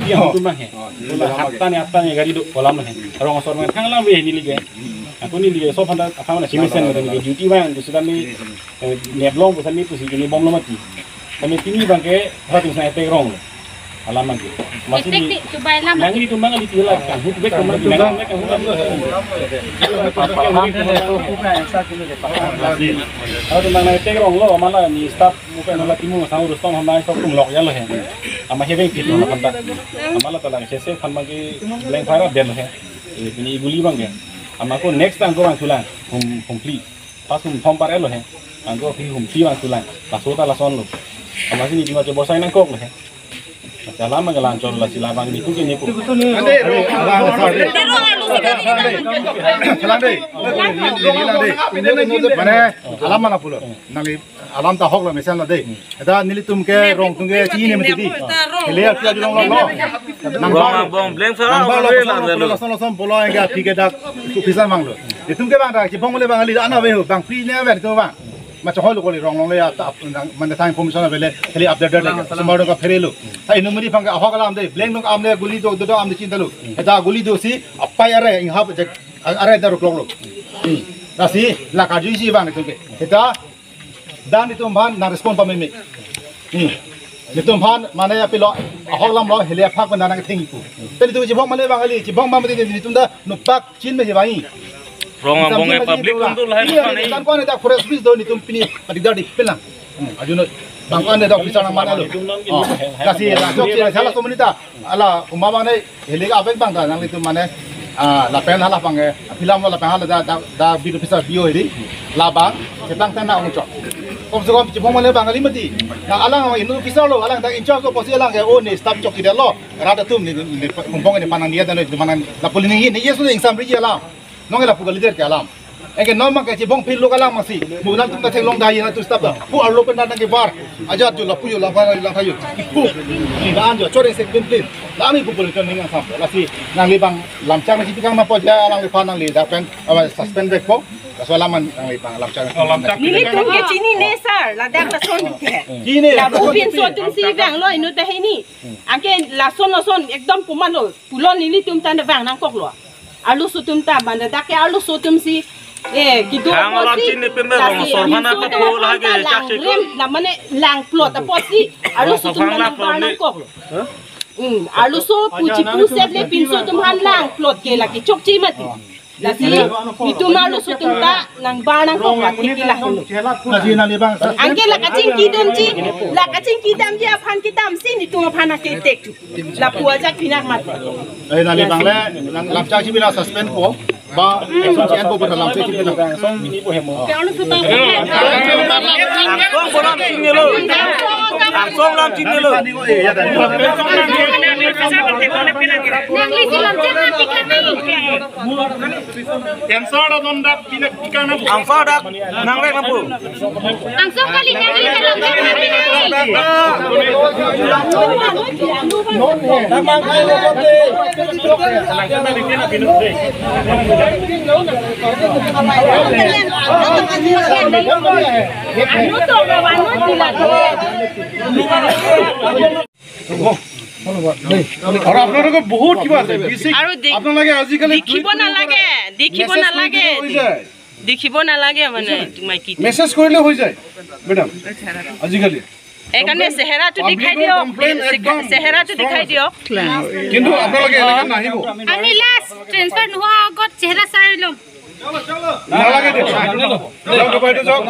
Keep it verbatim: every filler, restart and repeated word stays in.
Yang tu mah he. Bola hatta ne atta ne gari do kolam he. Rong asor mangthang lam ave neli ke. Ako neli ke so phanda akhang na chimisen neli ke duty bang tu sudah ni, eh, neplong bosan ni pusi kini bomlo mati. Kami pini bang ke hati sana etek rong lo. Alam mangke. Masih etek di di coba alam. Yang ini tu mangli tu lah, kan hut bek tu mangli, yang ini kan hut bek. Kalau tu mangli etek rong lo, malah ni staff muka nala timu sang urus tong hamai sok tum lok ya lo he. Ama heveng pit lo na panta. Ama la talang sese khan mangke blank fire bel lo he. Eh, pini guli bang ke. Ama ko next time ko bang tulang. Hum, hum pli. Pas hum thom par lo he. Angko phi hum pli bang tulang. Laso ta lason lo. Ama sini cuma coba saya nangkok lo he. Jalan mangke lanchor lasi labang ni kuki ni ku. Mane alam mana pulo. Nangli alam ta ahok lo mesen lo de. Eta nelitum ke rong atum ke chini mati di. Hele api api rong lo lo. Nang bong, bong, blank fire nang bong lo, lo, lo, lo, lo. Lason lason pulo yang ke api ke dak officer bang lo. Itum ke bang dak chibong le bang ali ana ve ho bang free ne ave tu bang. Ma chahoi lo koli rong long le ya ta ap-, nang, mane ta information avele, kali update date lagi. Semua orang ka phere lo. Ta inut mari bang ke ahok alam de, blank nung am le guli do, do, do am de chinta lo. Eta guli do si, apai are, inghap je, are da ruklok lo. Hmm. Lasi, la karju isi bang itu ke. Eta, dan itum aphan, na respond pameme. Hmm. Itum aphan, mane api lo, ahok alam lo, hele aphak benda nang thengpo. Tadi tu chibong mane bang ali, chibong bang mati itum ta, nupak, chin me hibangi. Rong abong e public untuk lahai. Iya, kan kau ada forest bis do itum pini pada dari pelang. Hmm, ajuno bang kau ada officer nang mana lo. Oh, kasi la chok si salah komunita. Ala uma bang nai, hele ka abek bang ta nanglitum mane, ah, lapen hala bang e, apilam lo lapen hala da, da, da bid officer bio hiri. Labang, chetang tena ungchok. Kom se kom chibong mane bang ali mati. Na alang inut officer lo, alang dak in charge lo pusi alang ke, oh, ne staff chok kida lo. Rada tum ni, ni, kumpong ni panang dia dan ni manang la puli ni ni yes ni ingsam ri alam. Nong la puga leader ke alam. Eke nong mang ke chibong phil lo alam masi. Mulan tum ta theklong dai na tu stop da. Pu arlo pen dan ke bar. Ajat jo la pu jo la bar la thayo. Ipu. Ni dan jo chore se pen pen. La ni pu puli kan ni ngang sam. Lasi nangli bang lamchak ni chipikang ma po ja nangli phan nangli da pen. Awa suspend back po. Laso alam man nangli bang lamchak. Nelitum ke chini ne sir. Ladak ta son ke. Chini. La bu pinso atum si bang lo inut ta hini. Anke lason lason ekdom puma lo. Pulo nelitum ta ne bang nangkok lo. Arloso atum ta banda dak ke arloso atum si, eh, kido. Thang alam si, chini peme la rong si, asor mana inso ta pho la ke lang chak chik rem, la mane lang plot apo si, arloso atum ta nang bar nangkok lo. Hmm, arloso pu chipu set le pinso atum aphan lang plot ke la ke chokche mati. Lasi, itum arloso atum ta nang bar nangkok la ke ke la helo. Lasi nangli bang sa. Anke la kachingki damji, la kachingki damji aphan kedam si itum aphan ke tek. Lapu ajak pinak mati. Eh, nangli bang le, nang lamchak chipi la suspend po. Ba, action chian po pada lamchak chipi la. Angsong lam chini lo. Angsong lam chini lo. Cancer da non dak pinak. Angsong dak nangvek nangpo. Angsong kali nangvek nangpo. আৰু আপোনালোকৰ বহুত কিবা আছে, বেছি আৰু দে-, আপোনালোকে আজিকালি দেখিব টুইট কৰিব নালাগে, পাৰে। দেখিব মেছেজ কৰি নালাগে। দিলে হৈ যায়। দেখিব নালাগে মানে, বুজিছে? তোমাক কি মেছেজ কৰিলে হৈ যায়, মেডাম, আজিকালি। এইকাৰণে চেহেৰাটো দেখাই পাব্লিকৰ দিয়ক, কমপ্লেইন একদম চেহেৰাটো দেখাই ষ্ট্ৰং আছে। দিয়ক। কিন্তু আপোনালোকে এনেকে নাহিব। আমি লাষ্ট ট্ৰেন্সফাৰ নোহোৱাৰ আগত চেহেৰা চাই ল'ম। নালাগে দিয়ক। যাওক, বাইদেউ যাওক।